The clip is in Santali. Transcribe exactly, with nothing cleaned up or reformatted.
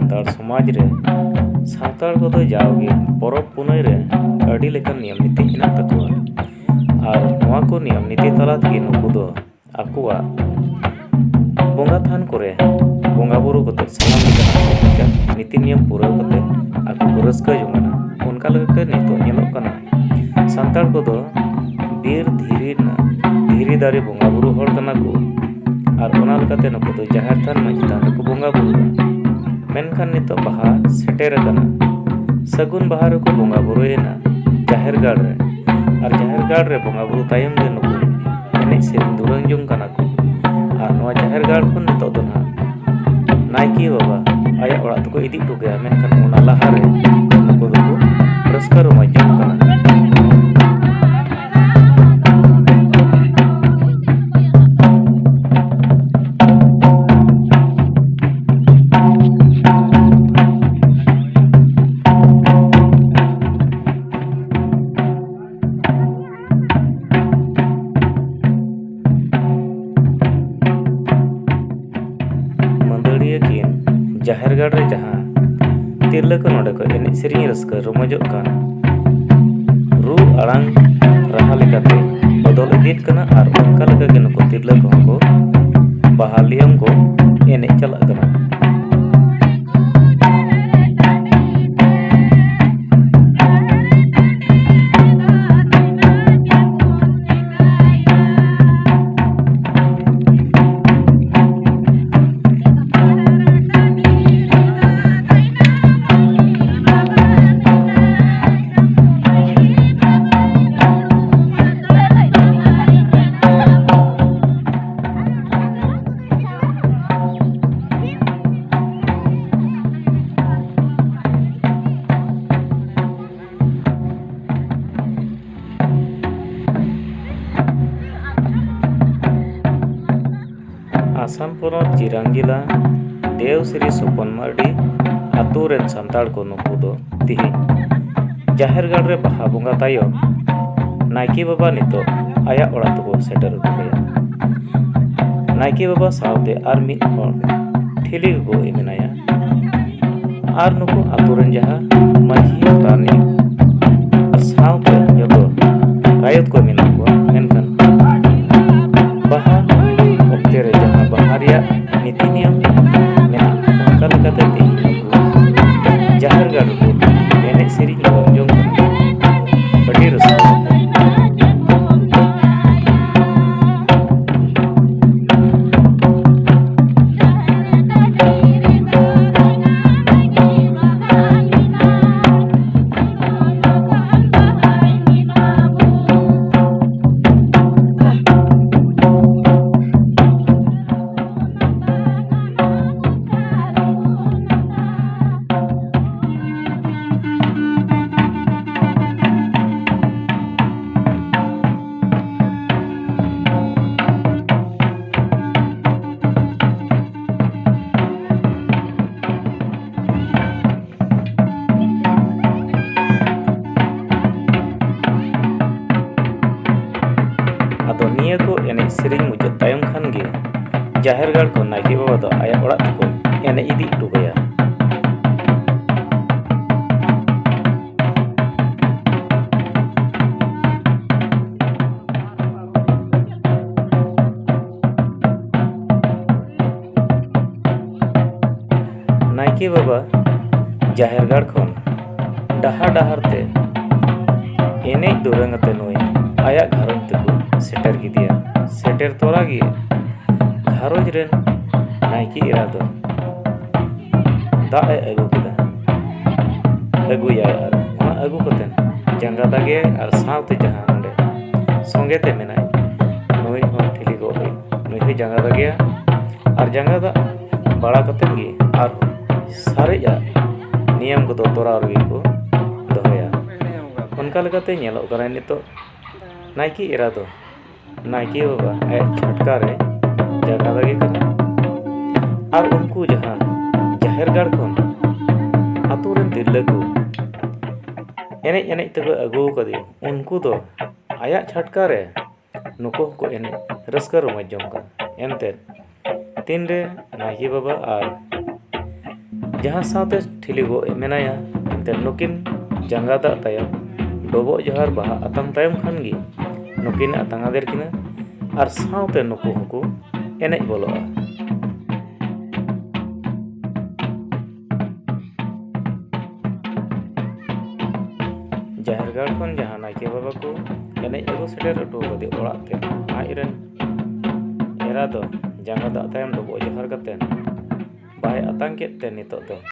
ᱥᱟᱱᱛᱟᱲ ᱥᱚᱢᱟᱡᱽ ᱨᱮ ᱥᱟᱱᱛᱟᱲ ᱠᱚᱫᱚ ᱡᱟᱣᱜᱮ ᱯᱚᱨᱚᱵᱽ ᱯᱩᱱᱟᱹᱭ ᱨᱮ ᱟᱹᱰᱤ ᱞᱮᱠᱟᱱ ᱱᱤᱭᱚᱢ ᱱᱤᱛᱤ ᱦᱮᱱᱟᱜ ᱛᱟᱠᱚᱣᱟ᱾ ᱟᱨ ᱱᱚᱣᱟ ᱠᱚ ᱱᱤᱭᱚᱢ ᱱᱤᱛᱤ ᱛᱟᱞᱟ ᱛᱮᱜᱮ ᱱᱩᱠᱩ ᱫᱚ ᱟᱠᱚᱣᱟᱜ ᱵᱚᱸᱜᱟ ᱛᱷᱟᱱ ᱠᱚᱨᱮ ᱵᱚᱸᱜᱟ ᱵᱩᱨᱩ ᱠᱟᱛᱮ ᱥᱟᱱᱟᱢ ᱞᱮᱠᱟᱱᱟᱜ ᱞᱟᱠᱪᱟᱨ ᱱᱤᱛᱤ ᱱᱤᱭᱚᱢ ᱯᱩᱨᱟᱹᱣ ᱠᱟᱛᱮ ᱟᱠᱚ ᱠᱚ ᱨᱟᱹᱥᱠᱟᱹ ᱡᱚᱝ ᱠᱟᱱᱟ᱾ ᱚᱱᱠᱟ ᱞᱮᱠᱟᱛᱮ ᱱᱤᱛᱚᱜ ᱧᱮᱞᱚᱜ ᱠᱟᱱᱟ, ᱥᱟᱱᱛᱟᱲ ᱠᱚᱫᱚ ᱵᱤᱨ ᱫᱷᱤᱨᱤ ᱨᱮᱱᱟᱜ, ᱫᱷᱤᱨᱤ ᱫᱟᱨᱮ ᱵᱚᱸᱜᱟ ᱵᱩᱨᱩ ᱦᱚᱲ ᱠᱟᱱᱟ ᱠᱚ᱾ ᱟᱨ ᱚᱱᱟ ᱞᱮᱠᱟᱛᱮ ᱱᱩᱠᱩ ᱫᱚ ᱡᱟᱦᱮᱨ ᱛᱷᱟᱱ ᱢᱟᱹᱡᱷᱤ ᱛᱷᱟᱱ ᱨᱮᱠᱚ ᱵᱚᱸᱜᱟ ᱵᱩᱨᱩᱜᱼᱟ᱾ ᱢᱮᱱᱠᱷᱟᱱ ᱱᱤᱛᱚᱜ ᱵᱟᱦᱟ ᱥᱮᱴᱮᱨ ᱟᱠᱟᱱᱟ᱾ ᱥᱟᱹᱜᱩᱱ ᱵᱟᱦᱟ ᱨᱮᱠᱚ ᱵᱚᱸᱜᱟ ᱵᱩᱨᱩᱭᱮᱱᱟ ᱡᱟᱦᱮᱨ ᱜᱟᱲ ᱨᱮ᱾ ᱟᱨ ᱡᱟᱦᱮᱨ ᱜᱟᱲ ᱨᱮ ᱵᱚᱸᱜᱟ ᱵᱩᱨᱩ ᱛᱟᱭᱚᱢ ᱜᱮ ᱱᱩᱠᱩ ᱮᱱᱮᱡ ᱥᱮᱨᱮᱧ ᱫᱩᱨᱟᱹᱝ ᱡᱚᱝ ᱠᱟᱱᱟ ᱠᱚ᱾ ᱟᱨ ᱱᱚᱣᱟ ᱡᱟᱦᱮᱨ ᱜᱟᱲ ᱠᱷᱚᱱ ᱱᱤᱛᱚᱜ ᱫᱚ ᱱᱟᱦᱟᱜ ᱱᱟᱭᱠᱮ ᱵᱟᱵᱟ ᱟᱭᱟᱜ ᱚᱲᱟᱜ ᱛᱮᱠᱚ ᱤᱫᱤ ᱦᱚᱴᱚ ᱠᱟᱭᱟ᱾ ᱢᱮᱱᱠᱷᱟᱱ ᱚᱱᱟ ᱞᱟᱦᱟᱨᱮ ᱱᱩᱠᱩ ᱫᱚᱠᱚ ᱨᱟᱹᱥᱠᱟᱹ ᱨᱚᱢᱚᱡᱽ ᱡᱚᱝ ᱠᱟᱱᱟ᱾ ᱢᱟᱹᱫᱟᱹᱲᱤᱭᱟᱹ ᱠᱤᱱ ᱡᱟᱦᱮᱨ ᱜᱟᱲ ᱨᱮ ᱡᱟᱦᱟᱸ ᱛᱤᱨᱞᱟᱹ ᱠᱚ ᱱᱚᱰᱮ ᱠᱚ ᱮᱱᱮᱡ ᱥᱮᱨᱮᱧ ᱨᱟᱹᱥᱠᱟᱹ ᱨᱚᱢᱚᱡᱚᱜ ᱠᱟᱱ, ᱨᱩ ᱟᱲᱟᱝ ᱨᱟᱦᱟ ᱞᱮᱠᱟᱛᱮ ᱵᱚᱫᱚᱞ ᱤᱫᱤᱜ ᱠᱟᱱᱟ᱾ ᱟᱨ ᱚᱱᱠᱟ ᱞᱮᱠᱟᱜᱮ ᱱᱩᱠᱩ ᱛᱤᱨᱞᱟᱹ ᱠᱚᱦᱚᱸ ᱠᱚ ᱵᱟᱦᱟ ᱞᱤᱭᱚᱝ ᱠᱚ ᱮᱱᱮᱡ ᱪᱟᱞᱟᱜ ᱠᱟᱱᱟ᱾ ᱟᱥᱟᱢ ᱯᱚᱱᱚᱛ ᱪᱤᱨᱟᱝ ᱡᱮᱞᱟ ᱫᱮᱣᱥᱨᱤ ᱥᱚᱯᱚᱱ ᱢᱟᱨᱰᱤ ᱟᱛᱳ ᱨᱮᱱ ᱥᱟᱱᱛᱟᱲ ᱠᱚ ᱱᱩᱠᱩ ᱫᱚ ᱛᱤᱦᱤᱧ ᱡᱟᱦᱮᱨ ᱜᱟᱲ ᱨᱮ ᱵᱟᱦᱟ ᱵᱚᱸᱜᱟ ᱛᱟᱭᱚᱢ ᱱᱟᱭᱠᱮ ᱵᱟᱵᱟ ᱱᱤᱛᱚᱜ ᱟᱭᱟᱜ ᱚᱲᱟᱜ ᱛᱮᱠᱚ ᱥᱮᱴᱮᱨ ᱦᱚᱴᱚ ᱠᱟᱭᱟ᱾ ᱱᱟᱭᱠᱮ ᱵᱟᱵᱟ ᱥᱟᱶᱛᱮ ᱟᱨ ᱢᱤᱫ ᱦᱚᱲ ᱴᱷᱤᱞᱤ ᱜᱚᱜᱚᱭ ᱢᱮᱱᱟᱭᱟ᱾ ᱟᱨ ᱱᱩᱠᱩ ᱟᱛᱳ ᱨᱮᱱ ᱡᱟᱦᱟᱸ ᱢᱟᱹᱡᱷᱤ, ᱯᱟᱨᱟᱱᱤᱠ ᱟᱨ ᱥᱟᱶᱛᱮ ᱡᱚᱛᱚ ᱨᱟᱭᱚᱛ ᱠᱚ ᱢᱮᱱᱟᱜ ᱠᱚᱣᱟ, ᱢᱮᱱᱠᱷᱟᱱ ᱵᱟᱦᱟ ᱚᱠᱛᱮ ᱨᱮ ᱡᱟᱦᱟᱸ ᱵᱟᱦᱟ ᱨᱮᱭᱟᱜ ᱱᱤᱛᱤ ᱱᱤᱭᱚᱢ ᱢᱮᱱᱟᱜᱼᱟ, ᱚᱱᱠᱟ ᱞᱮᱠᱟᱛᱮ ᱛᱮᱦᱮᱧ ᱱᱩᱠᱩ ᱡᱟᱦᱮᱨ ᱜᱟᱲ ᱨᱮᱠᱚ ᱮᱱᱮᱡ ᱥᱮᱨᱮᱧ ᱡᱚᱝ ᱠᱟᱱᱟ᱾ ᱟᱹᱰᱤ ᱨᱟᱹᱥᱠᱟᱹ᱾ ᱟᱫᱚ ᱱᱤᱭᱟᱹ ᱠᱚ ᱮᱱᱮᱡ ᱥᱮᱨᱮᱧ ᱢᱩᱪᱟᱹᱫ ᱛᱟᱭᱚᱢ ᱠᱷᱟᱱ ᱜᱮ ᱡᱟᱦᱮᱨ ᱜᱟᱲ ᱠᱷᱚᱱ ᱱᱟᱭᱠᱮ ᱵᱟᱵᱟ ᱫᱚ ᱟᱭᱟᱜ ᱚᱲᱟᱜ ᱛᱮᱠᱚ ᱮᱱᱮᱡ ᱤᱫᱤ ᱦᱚᱴᱚ ᱠᱟᱭᱟ᱾ ᱱᱟᱭᱠᱮ ᱵᱟᱵᱟ ᱡᱟᱦᱮᱨ ᱜᱟᱲ ᱠᱷᱚᱱ ᱰᱟᱦᱟᱨ ᱰᱟᱦᱟᱨ ᱛᱮ ᱮᱱᱮᱡ ᱫᱩᱨᱟᱹᱝ ᱟᱛᱮ ᱱᱩᱭ ᱟᱭᱟᱜ ᱜᱷᱟᱨᱚᱸᱡᱽ ᱛᱮᱠᱚ ᱥᱮᱴᱮᱨ ᱠᱮᱫᱮᱭᱟ᱾ ᱥᱮᱴᱮᱨ ᱛᱚᱨᱟ ᱜᱮ ᱜᱷᱟᱨᱚᱸᱡᱽ ᱨᱮᱱ ᱱᱟᱭᱠᱮ ᱮᱨᱟ ᱫᱚ ᱫᱟᱜ ᱮ ᱟᱹᱜᱩ ᱠᱮᱫᱟ, ᱟᱹᱜᱩᱭᱟᱭ, ᱟᱨ ᱚᱱᱟ ᱟᱹᱜᱩ ᱠᱟᱛᱮ ᱡᱟᱸᱜᱟ ᱫᱟᱜᱮᱭᱟᱭ ᱟᱨ ᱥᱟᱶᱛᱮ ᱡᱟᱦᱟᱸ ᱚᱸᱰᱮ ᱥᱚᱸᱜᱮ ᱛᱮ ᱢᱮᱱᱟᱭ ᱱᱩᱭ ᱦᱚᱸ ᱴᱷᱤᱞᱤ ᱜᱚᱜ ᱦᱩᱭ, ᱱᱩᱭ ᱦᱚᱸᱭ ᱡᱟᱸᱜᱟ ᱫᱟᱜᱮᱭᱟ ᱟᱨ ᱡᱟᱸᱜᱟ ᱫᱟᱜ ᱵᱟᱲᱟ ᱠᱟᱛᱮ ᱜᱮ ᱟᱨᱦᱚᱸ ᱥᱟᱨᱮᱡᱟᱜ ᱱᱤᱭᱚᱢ ᱠᱚᱫᱚ ᱛᱚᱨᱟᱣ ᱨᱮᱜᱮ ᱠᱚ ᱫᱚᱦᱚᱭᱟ᱾ ᱚᱱᱠᱟ ᱞᱮᱠᱟᱛᱮ ᱧᱮᱞᱚᱜ ᱠᱟᱱᱟ ᱱᱤᱛᱚᱜ ᱱᱟᱭᱠᱮ ᱮᱨᱟ ᱫᱚ ᱱᱟᱭᱠᱮ ᱵᱟᱵᱟ ᱟᱭᱟᱜ ᱪᱷᱟᱴᱠᱟ ᱨᱮ ᱡᱟᱸᱜᱟ ᱫᱟᱜᱮ ᱠᱟᱱᱟ᱾ ᱟᱨ ᱩᱱᱠᱩ ᱡᱟᱦᱟᱸ ᱡᱟᱦᱮᱨ ᱜᱟᱲ ᱠᱷᱚᱱ ᱟᱛᱳ ᱨᱮᱱ ᱛᱤᱨᱞᱟᱹ ᱠᱚ ᱮᱱᱮᱡ ᱮᱱᱮᱡ ᱛᱮᱠᱚ ᱟᱹᱜᱩ ᱟᱠᱟᱫᱮᱭᱟ, ᱩᱱᱠᱩ ᱫᱚ ᱟᱭᱟᱜ ᱪᱷᱟᱴᱠᱟ ᱨᱮ ᱱᱩᱠᱩ ᱦᱚᱸᱠᱚ ᱮᱱᱮᱡ ᱨᱟᱹᱥᱠᱟᱹ ᱨᱚᱢᱚᱡᱽ ᱡᱚᱝ ᱠᱟᱱᱟ᱾ ᱮᱱᱛᱮᱫ ᱛᱤᱱᱨᱮ ᱱᱟᱭᱠᱮ ᱵᱟᱵᱟ ᱟᱨ ᱡᱟᱦᱟᱸ ᱥᱟᱶᱛᱮ ᱴᱷᱤᱞᱤ ᱜᱚᱜ ᱮ ᱢᱮᱱᱟᱭᱟ, ᱮᱱᱛᱮ ᱱᱩᱠᱤᱱ ᱡᱟᱸᱜᱟ ᱫᱟᱜ ᱛᱟᱭᱚᱢ ᱰᱚᱵᱚᱜ ᱡᱚᱦᱟᱨ ᱵᱟᱦᱟ ᱟᱛᱟᱝ ᱛᱟᱭᱚᱢ ᱠᱷᱟᱱ ᱜᱮ ᱱᱩᱠᱤᱱ ᱟᱛᱟᱝ ᱟᱫᱮᱨ ᱠᱤᱱᱟ ᱟᱨ ᱥᱟᱶᱛᱮ ᱱᱩᱠᱩ ᱦᱚᱸᱠᱚ ᱮᱱᱮᱡ ᱵᱚᱞᱚᱜᱼᱟ᱾ ᱡᱟᱦᱮᱨ ᱜᱟᱲ ᱠᱷᱚᱱ ᱡᱟᱦᱟᱸ ᱱᱟᱭᱠᱮ ᱵᱟᱵᱟ ᱠᱚ ᱮᱱᱮᱡ ᱟᱹᱜᱩ ᱥᱮᱴᱮᱨ ᱦᱚᱴᱚ ᱠᱟᱫᱮ ᱚᱲᱟᱜ ᱛᱮ, ᱟᱡ ᱨᱮᱱ ᱮᱨᱟ ᱫᱚ ᱡᱟᱸᱜᱟ ᱫᱟᱜ ᱛᱟᱭᱚᱢ ᱰᱚᱵᱚᱜ ᱡᱚᱦᱟᱨ ᱠᱟᱛᱮ ᱵᱟᱦᱟᱭ ᱟᱛᱟᱝ ᱠᱮᱫ ᱛᱮ ᱱᱤᱛᱚᱜ ᱫᱚ